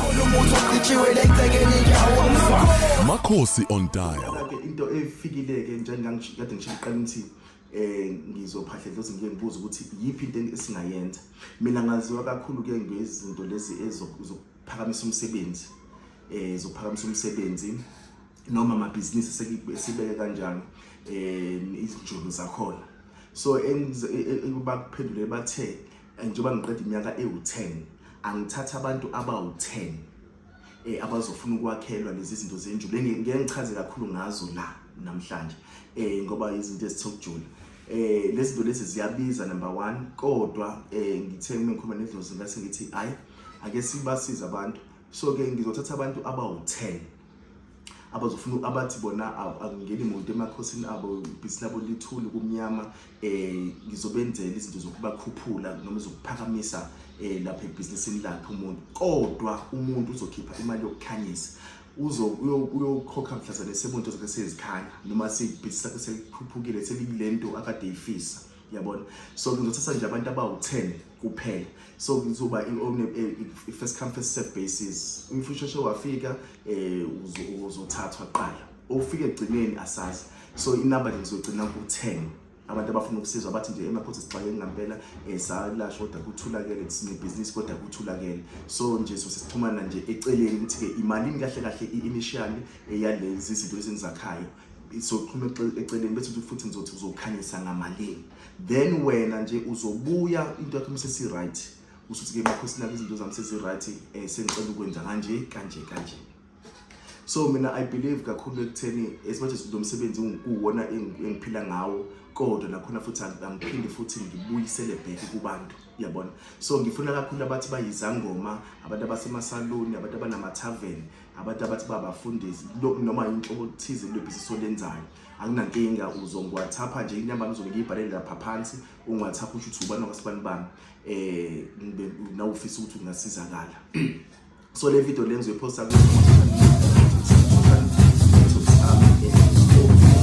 Khona umuthi ocitshiwe legcekeni ngiyawuzwa. Makhosi on dial. Ke into efikile ke njengangikade ngisho kuqala ukuthi ngizophahla dlozi, ngike ngibuze ukuthi yiphi into esingayenza. Mina ngaziwa kakhulu ke ngezinto lezi ezokuphakamisa umsebenzi, zokuphakamisa umsebenzi noma amabhizinisi, sibeke kanjalo, izinjulo zakhona. So bakuphendule bathe njengoba ngiqeda iminyaka ewu-10, angithatha abantu abawu-10 abazofuna ukwakhelwa lezi zinto zenjulo ngeke ngichaze kakhulu ngazo la namhlanje, ngoba izinto ezithe ukujula. Lezi zinto lezi ziyabiza, number 1, kodwa ngithe uma ngikhuluma nedlozi ngase ngithi hayi, ake sibasize abantu. So ke ngizothatha abantu abawu-10 abazofuna, abathi bona akungeni muntu emakhosini abo, ibhizinisi labo lithule kumnyama. Ngizobenzela izinto zokubakhuphula noma zokuphakamisa lapha ebhizinisini lakhe umuntu, kodwa umuntu uzokhipha imali yokukhanyisa, uyokhokha mhlazane sebonto zakhe sezikhanya noma seyibhizinisi lakhe selikhuphukile, selikule akade eyifisa, yabona. So ngizothatha nje abantu abawu-10 kuphela. So kuzoba i-first come first serve basis. If usheshe wafika, uzothathwa kuqala, ufike egcineni asazi. So inamba nje ngizogcina ku-10, abantu abafuna ukusizwa, bathi nje emakhosi sixake ngampela, salashwa kodwa kuthulakele, sinebhizinisi kodwa kuthulakele. So nje so sisixhumana nje eceleni ukuthi-ke imalini kahle kahle i-initial yalezi zinto ezengizakhayo. Soxhuma eceleni, bese futhi ngizothi uzokhanyisa ngamalini, then wena nje uzobuya into yakho sesi-right, usuthi-ke makhosini akho izinto zami sezi-right, sengicela ukwenza kanje kanje kanje. So mina I believe kakhulu ekutheni as much as lo msebenzi kuwona engiphila ngawo, kodwa nakhona futhi angiphinde futhi ngibuyisele back kubantu, yabona. So ngifuna kakhulu abathi bayizangoma, abantu abasemasaluni, abantu abanama-tavern, abantu abathi babafundisi, noma inhlobo thize lwebhizinisi olenzayo, akunankinga. Uzongi-WhatsApp nje, inamba ngizobe ngiyibhalele lapha phansi. Ungi-WhatsApp usho ukuthi ubani wakasibani bani, nawe ufisa ukuthi ungasizakala. So le video le ngizoyiphosta ku-social networks ami.